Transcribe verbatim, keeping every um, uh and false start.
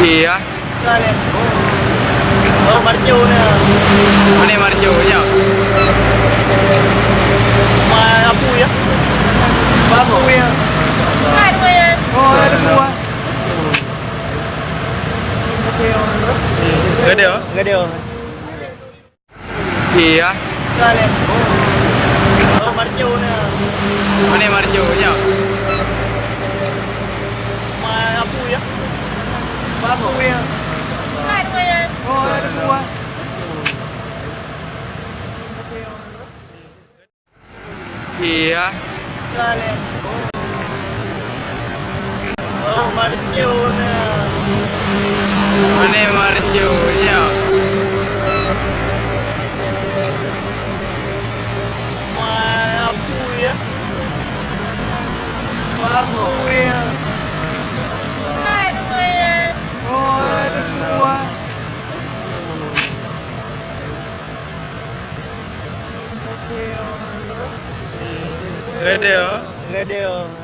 Iya. Oh, Marjo ni. Mana Marjo nya? Ma Abu ya. Babu ya. Oh, ada dua. Gede ya? Gede. Iya. Oh, Marjo ni. Mana Marjo nya? Ma Abu ya. Babu ya. Oh, ada dua. Iya. Oh, Marjo ni. Mana Marjo nya? Ma Abu ya. Babu ya. Oh, ada dua. Gede ya? Gede ya.